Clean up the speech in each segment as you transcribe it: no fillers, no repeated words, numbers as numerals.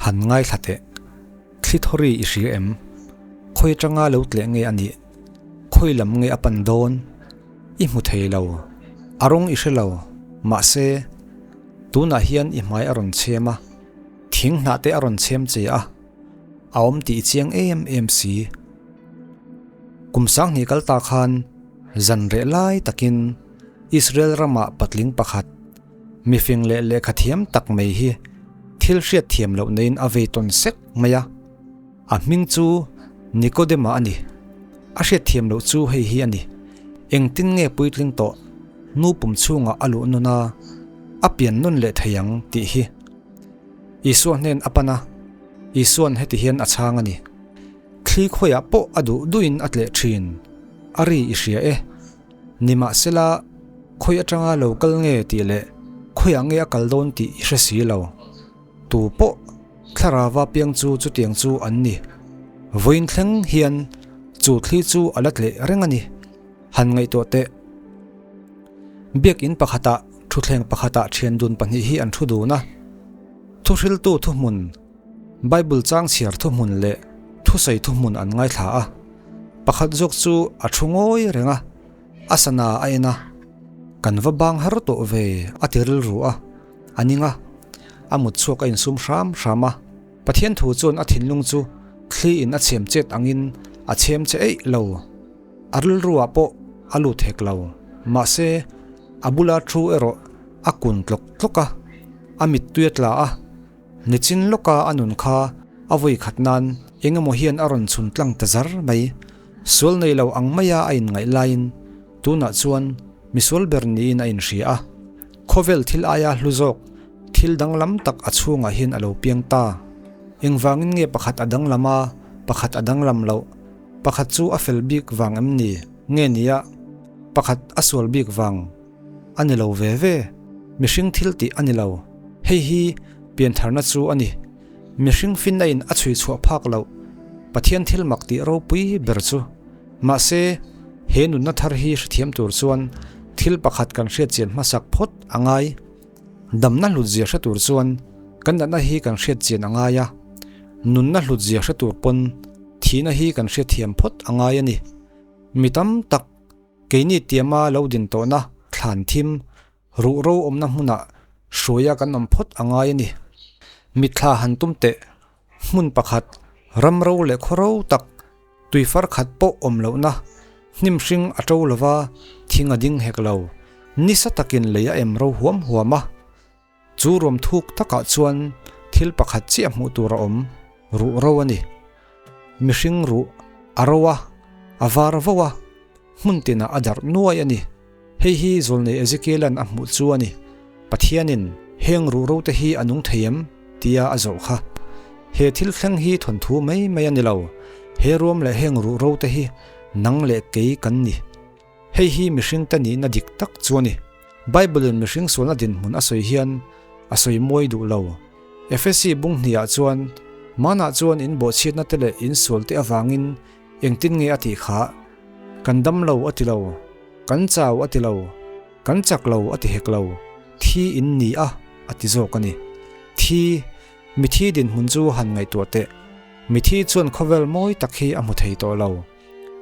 Han ngaithla teh. Thli thawri i hria em? Khawi atanga lo tleh nge a nih? Khawi lam nge a pan dawn? I hmu thei lo. A rawng i hre lo. Mahse, tunah hian i hmai a rawn chhem a, thing hnah te a rawn chhem che a, a awm tih i chiang em em si. Kum sanghnih kal ta khan zan reh lai takin Israel ramah patling pakhat, mifing leh lehkha thiam tak mai hi thil hriat thiam loh neiin a vei tawn sek mai a. A hming chu Nikodema a ni. A hriat thiam loh chu hei hi a ni, Engtin nge puitling tawh nu pum chhungah a luh nun a, a pian nun leh thei ang tih hi. Isua hnen a pan a, Isua'n heti hian a chhang a ni. Thli khawiah pawh a duh duhin a tleh thin, a ri i hria e. Nimahsela, khawi atanga lo kal nge tih leh khawiah nge a kal dawn tih i hre si lo. Tu pawh thlarava piang chu chutiang chu an ni. Vawiin thleng hian chu thli chu a la tleh reng a ni. Han ngaihtuah teh. Biakinn pakhatah thuthleng pakhatah thian dun pahnih hi an thu dun a. Thuhriltu thuhmun. Bible chang chhiar thuhmun leh thusawi thuhmun an ngaithla a, pakhat zawk chu a thu ngawi reng a, a sana a en a, Kan va bang har tawh ve a ti rilru a, a ning a, a mut chhuak a insum hram hram a, Pathian thu chuan a thinlung chu thli in a chhem chet angin a chhem che eih lo, a rilruah pawh a lut hek lo, mahse a bula thu erawh a kun tlawk tlawk a, a mittui a tla a. Nichin lawka a nun kha a vawi khat nan eng emaw hian a rawn chhun tlang ta zar mai. Sual nei lo ang maia a inngaih laiin tunah chuan misual ber niin a inhria a. Khawvel thil aia hlu zawk thil danglam tak a chhungah hian a lo piang ta. Engvangin nge pakhat a danglam a, pakhat a danglam loh? Pakhat chu a fel bik vang em ni? Nge nia pakhat a sual bik vang? A ni lo ve ve. Mihring thil tih a ni lo. Hei hi piantharna chu a ni. Mihring finna in a chhui chhuah phak loh Pathian thil mak tih ropui ber chu. Mahse, he nunna thar hi hrethiam tur chuan thil pakhat kan hriatchian hmasak phawt a ngai. Damna hlutzia hre tur chuan kan natna hi kan hriatchian a ngai a. Nunna hlutzia hre tur pawn thihna hi kan hriatthiam phawt a ngai a ni. Mi tam tak Keini tiama lo din tawhna thlan thim ruh ro awmna hmunah hruaia kan awm phawt a ngai a ni. Mitthla han tum teh, hmun pakhat, ram ro leh khaw ro tak, tui far khat pawh awm lohna, hnim hring a to lova thing a ding hek lo, nisa takin lei a em ro huam huam a. Chu ruam thuk takah chuan thil pakhat chiah hmuh tur a awm, ruh ro a ni. Mihring ruh a ro a, a var vo a, hmun tinah a darh nuai a ni. Hei hi Zawlnei Ezekiela'n a hmuh chu a ni. Pathianin, Heng ruh ro te hi a nung thei em? tia a zawh kha. He thil thleng hi thawnthu mai mai a ni lo. He ruam leh heng ruh ro te hi nang leh kei kan ni. Hei hi mihring te nihna dik tak chu a ni. Bible-in mihring sualna dinhmun a sawi hian a sawi mawi duh lo. Efesi bung hniah chuan, Manah chuan in bawhchhiatna te leh in sual te avangin engtin nge a tih khah? Kan dam lo a ti lo, kan chau a ti lo, kan chak lo a ti hek lo, thi in ni a, a ti zawk a ni. Thi, mithi dinhmun chu han ngaihtuah teh. Mithi chuan khawvel mawi tak hi a hmu thei tawh lo.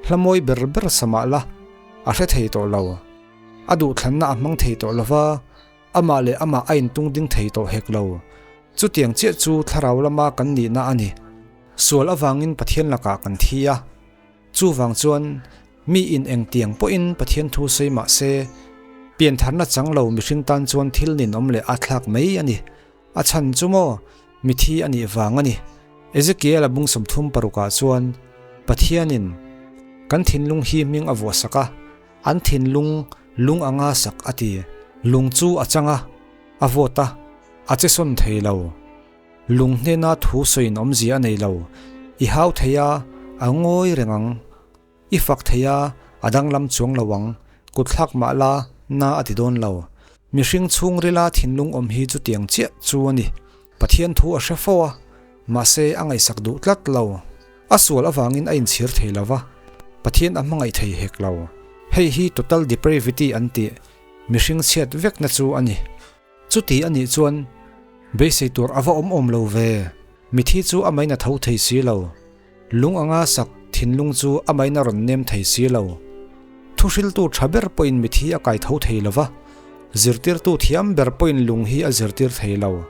Hla mawi ber ber sa mah la, a hre thei tawh lo. A duhthlanna a hmang thei tawh lo va, amah leh amah a intung ding thei tawh hek lo. Chutiang chiah chu thlarau lama kan nihna a ni. Sual avangin Pathian lakah kan thi a. Chuvang chuan mi in engtiang pawhin Pathian thu sawi mah se, piantharna chang lo mihring tan chuan thil ninawm leh a thlak mai a ni. A chhan chu maw? Mithi a nih vang a ni. Ezekiel-a bung 36 ah chuan Pathianin kan thinlung hi hming a vuahsak a, an thinlung lung anga sak a ti. Lung chu a chang a, a vawt a, a che sawn thei lo. Lung hnena thu sawiin awmzia a nei lo. I hau thei a, a ngawi reng ang. I fak thei a, a danglam chuang lo ang, kutthlak mah la na a ti dawn lo. Mihring chhungrila thinlung awm hi chutiang chiah chu a ni. Pathian thu a hre fo a, mahse a ngaihsak duh tlat lo. A sual avangin a inchhir thei lo va, Pathian a hmangaih thei hek lo. Hei hi total depravity an tih, mihring chhiat vekna chu a ni. Chuti a nih chuan beisei tur a va awm awm lo ve. Mithi chu a main a tho thei si lo. Lung anga sak thinlung chu a main a rawn nem thei si lo. Thuhriltu tha ber pawhin mithi a kai tho thei lo va, zirtirtu thiam ber pawhin lung hi a zirtir thei lo.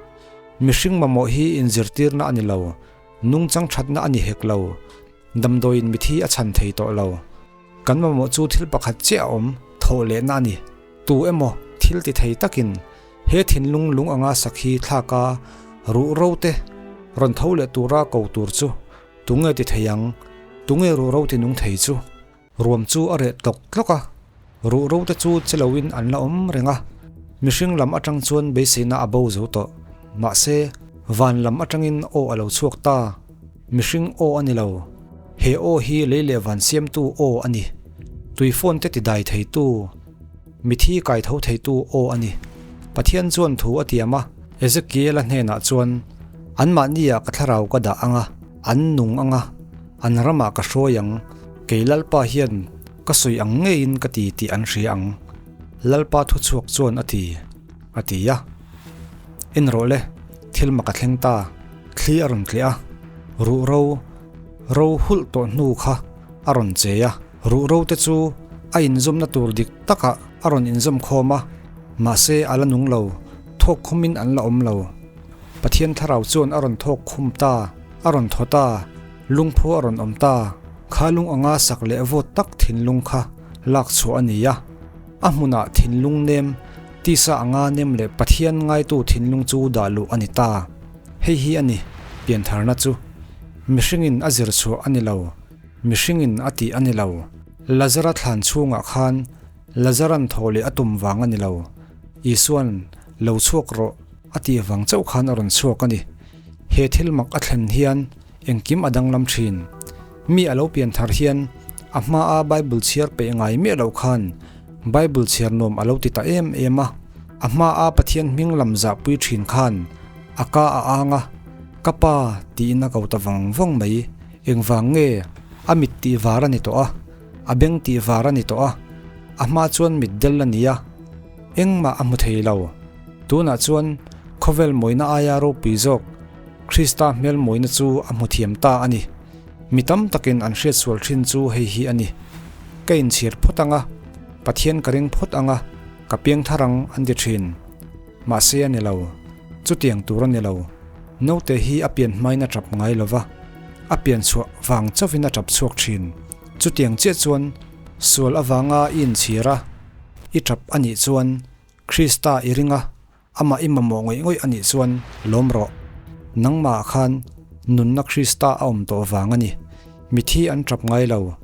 Mihring mamawh hi inzirtirna a ni lo, nungchang thatna a ni hek lo. Damdawiin mithi a chhan thei tawh lo. Kan mamawh chu thil pakhat chiah a awm, thawh lehna a ni. Tu emaw thil ti thei takin he thinlung lung anga sak hi thlaka ruh ro te rawn tho leh tura ko tur chu tunge ti thei ang? Tunge ruh ro ti nung thei chu? Ruam chu a reh tlawk tlawk a, ruh ro te chu che loin an la awm reng a. Mihring lam atang chuan beiseina a bo zo tawh. Mahse, van lam atangin aw a lo chhuak ta. Mihring aw a ni lo. He aw hi lei leh van siamtu aw a ni. Tui phone te tidai theitu, mithi kai tho theitu aw a ni. Pathian chuan thu a tiam a, Ezekiel-a hnenah chuan, Anmahniah ka thlarau ka dah ang a, an nung ang a, an ramah ka hruai ang, kei Lalpa hian ka sawi ang ngeiin ka ti tih an hria ang, Lalpa thuchhuak chuan a ti, a ti a. En rawh le, thil mak a thleng ta, thli a rawn tleh a, ruh ro, ro hulh tawh hnu kha a rawn che a, ruh ro te chu a inzawmna tur dik takah a rawn inzawm khawm a, mahse a la nung lo, thawk khumin an la awm lo. Pathian thlarau chuan a rawn thawk khum ta, a rawn thaw ta, lungphu a rawn awm ta, kha lung anga sak leh vawt tak thinlung kha lak chhuah a ni a, a hmunah thinlung nem, Tisa anga nem leh Pathian ngaitu thinlung chu dah luh a ni ta. Hei hi a ni, piantharna chu. Mihringin a zir chhuah a ni lo, mihringin a tih a ni lo. Lazara thlan chhungah khan Lazaran thaw leh a tum vang a ni lo, Isuan, Lo chhuak rawh, a tih vang chauh khan a rawn chhuak a ni. He thil mak a thlen hian engkim a danglam thin. Mi a lo pianthar hian a hmaa Bible chhiar peih ngai miah loh khan Bible chhiar nuam a lo ti ta em em a, a hmaa Pathian hming lam zahpui thin khan a ka a ang a, Ka pa tiin a ko ta vawng vawng mai. Engvang nge? A mit tih var a ni tawh a, a beng tih var a ni tawh a, a hma chuan mit del a ni a, engmah a hmu thei lo. Tunah chuan khawvel mawina aia ropui zawk Krista hmel mawina chu a hmu thiam ta a ni. Mi tam takin an hriat sual thin chu hei hi a ni. Ka inchhir phawt ang a, Pathian ka ring phawt ang a, ka piang thar ang an ti thin. Mahse a ni lo. Chutiang tur a ni lo. Naute hi a pian hmain a tap ngai lo va, a pian chhuah vang chauhin a tap chhuak thin. Chutiang chiah chuan sual avanga i inchhir a, i tap a nih chuan Krista i ring a, Amah i mamawh ngawih ngawih a nih chuan lawm rawh. Nangmahah khan nunna Krista a awm tawh vang a ni. Mithi an tap ngai lo.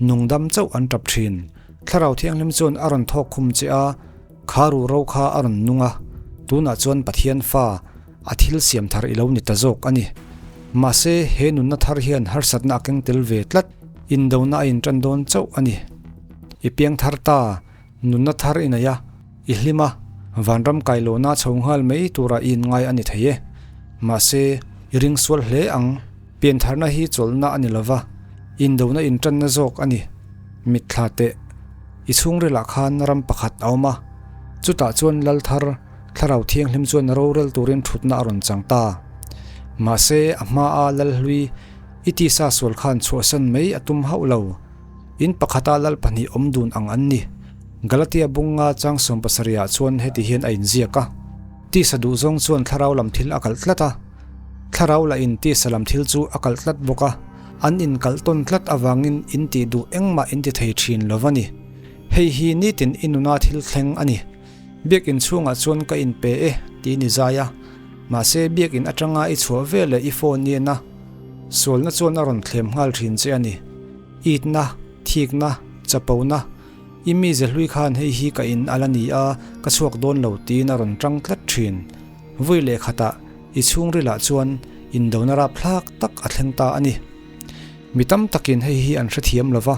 Nungdam chauh an tap thin. Thlarau Thianghlim chuan a rawn thawk khum che a, kha ruh ro kha a rawn nung a. Tunah chuan Pathian fa, a thil siam thar i lo ni ta zawk a ni. Mahse, he nunna thar hian harsatna a keng tel ve tlat. Indona a intan dawn chauh a ni. I piang thar ta. Nunna thar i nei a, i hlim a, vanram kailohna chho nghal mai tura i inngai a ni thei e. Mahse, i ring sual hle ang. Piantharna hi chawlhna a ni lova, indona intanna zawk a ni. Mitthla teh, i chhungrilah khan ram pakhat a awm a, chutah chuan lal thar, Thlarau Thianghlim chuan rorel turin thutna a rawn chang ta. Mahse, a hmaa lal hlui i tisa sual khan chhuahsan mai a tum hauh lo. In pakhata lal pahnih awm dun ang an ni. Galatia bunga chang sawmpasarihah chuan heti hian a inziak a, Tisa duhzawng chuan thlarau lam thil a kalh tlat a, thlarau lahin tisa lam thil chu a kalh tlat bawk a, an inkalh tawn tlat avangin in tih duh engmah in ti thei thin lo va ni. Hei hi nitin i nuna thil thleng a ni. Biakinn chhungah chuan ka inpe e tiin i zai a, mahse biakinn atanga i chhuah veleh i phone i en a, sualna chuan a rawn thlem nghal thin che a ni. Itna, thikna, chapona, i mize hlui khan hei hi ka in a la ni a, ka chhuak dawn lo tiin a rawn tang tlat thin. Vui leh khatah i chhungrilah chuan indona rapthlak tak a thleng ta a ni. Mi tam takin hei hi an hrethiam lo va,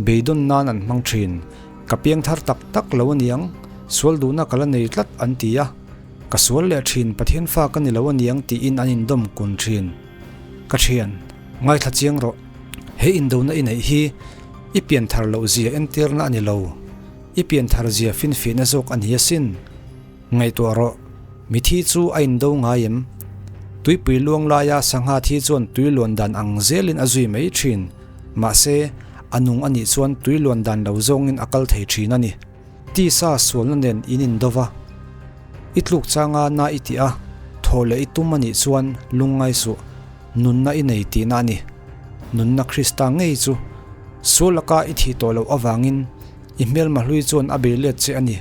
beidawn nan an hmang thin. Ka piang thar tak tak lo aniang, sual duhna ka la nei tlat an ti a. Ka sual leh thin Pathian fa ka ni lo aniang tiin an indawm kun thin. Ka thian, ngaithla chiang rawh. He indona i neih hi i pian thar loh zia entirna a ni lo. I pian thar zia finfihna zawk a ni asin. Ngaihtuah rawh, mithi chu a indo ngai em? Tuipui luang laia sangha thi chuan tui luan dan ang zelin a zui mai thin. Mahse, a nung a nih chuan tui luan dan lo zawngin a kal thei thin a ni. Tisa sualna nen in indo va, i tluk changa na i tih a, thaw leh i tum a nih chuan lungngai suh, nunna i nei tihna a ni. Nunna Krista ngei chu sual laka i thih tawh loh avangin i hmelma hlui chuan a bei let che a ni.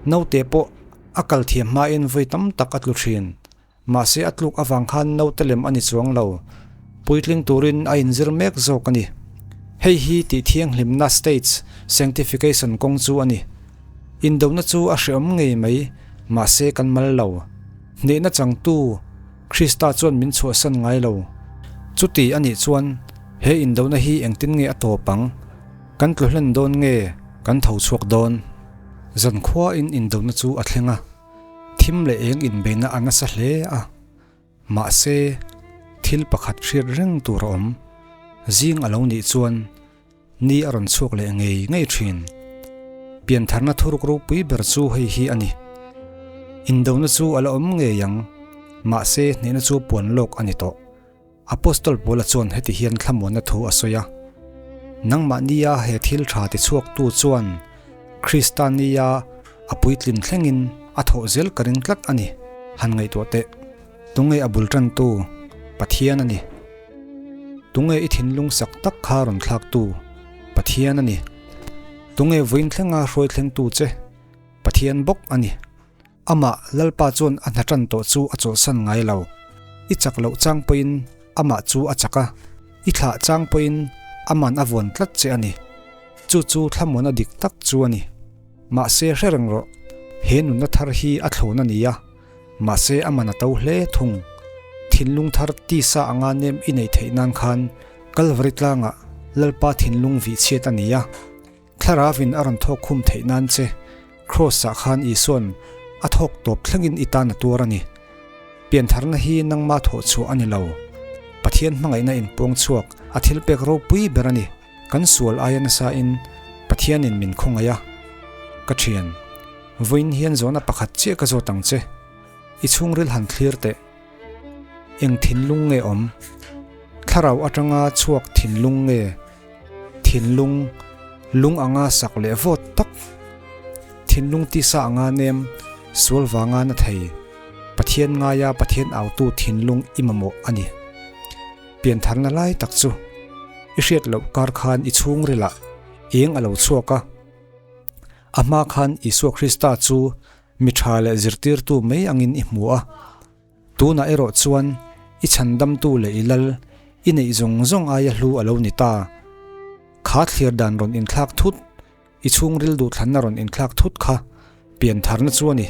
Naute pawh a kal thiam hmain vawi tam tak a tlu thin. Mahse a tluk avang khan naute lem a ni chuang lo. Puitling turin a inzir mek zawk a ni. Hei hi tih thianghlimna stage, sanctification kawng chu a ni. Indona chu a hreawm ngei mai, mahse kan mal lo. Hnehna changtu Krista chuan min chhuahsan ngai lo. Chuti a nih chuan he indona hi engtin nge a tawp ang? Kan tlu hlen dawn nge kan tho chhuak dawn? Zankhuain indona chu a thleng a. Thim leh eng inbeihna a nasa hle a, mahse thil pakhat hriat reng tur a awm. Zing a lo nih chuan ni a rawn chhuak leh ngei ngei thin. Piantharna thuruk ropui ber chu hei hi a ni. Indona chu a la awm ngei ang, mahse hnehna chu puan lawk a ni tawh. Apostol Paula chuan heti hian thlamuanna thu a sawi a, Nangmahnia he thil tha tichhuaktu chuan Krista nia a puitlin thlengin a thawh zel ka ring tlat a ni. Han ngaihtuah teh, tunge a bul tantu? Pathian a ni. Tunge i thinlung sak tak kha rawn thlaktu? Pathian a ni. Tunge vawiin thlenga hruai thlengtu che? Pathian bawk a ni. Amah Lalpa chuan a hna tan tawh chu a chawlhsan ngai lo. I chak loh chang pawhin amah chu a chak a, i thlah chang pawhin aman a vuan tlat che a ni. Chu chu thlamuana dik tak chu a ni. Mahse hre reng rawh, he nunna thar hi a thlawn a ni a, mahse aman a to hle thung. Thinlung thar tisa anga nem i neih theih nan khan Kalvari tlangah Lalpa thinlung vih chhiat a ni a. Thlarauin a rawn thawk khum theih nan che, Kraws-ah khan Isua'n a thawk tawp thlengin i tan a tuar a ni. Piantharna hi nangma thawh chhuah a ni lo. Pathian hmangaihna inpuang chhuak a thilpek ropui ber a ni. Kan sual aia nasain Pathianin min khawngaih a. Ka thian, vawiin hian zawhna pakhat chiah ka zawt ang che. I chhungril han thlir teh. Eng thinlung nge awm? Thlarau atanga chhuak thinlung nge? Thinlung, lung anga sak leh vawt tak, thinlung tisa anga nem, sual vanga na thei, Pathian ngaia Pathian autu thinlung i mamawh a ni. Piantharna lai tak chu i hriat loh kar khan i chhungrilah eng a lo chhuak a. A hma khan Isua Krista chu mi tha leh zirtirtu mai angin i hmu a. Tunah erawh chuan i chhandamtu leh i lal, i neih zawng zawng aia hlu a lo ni ta. Kha thlir dan rawn inthlak thut, i chhungril duhthlanna rawn inthlak thut kha piantharna chu a ni.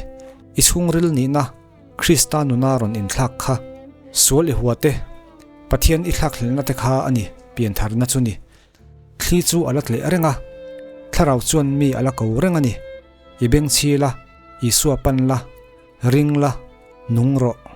I chhungril nihna Krista nuna rawn inthlak kha sual i hua te, Pathian i thlakhlelhna te kha a ni piantharna chu ni. Thli chu a la tleh reng a, thlarau chuan mi a la ko reng a ni. I bengchhi la, Isua pan la, ring la, nung rawh.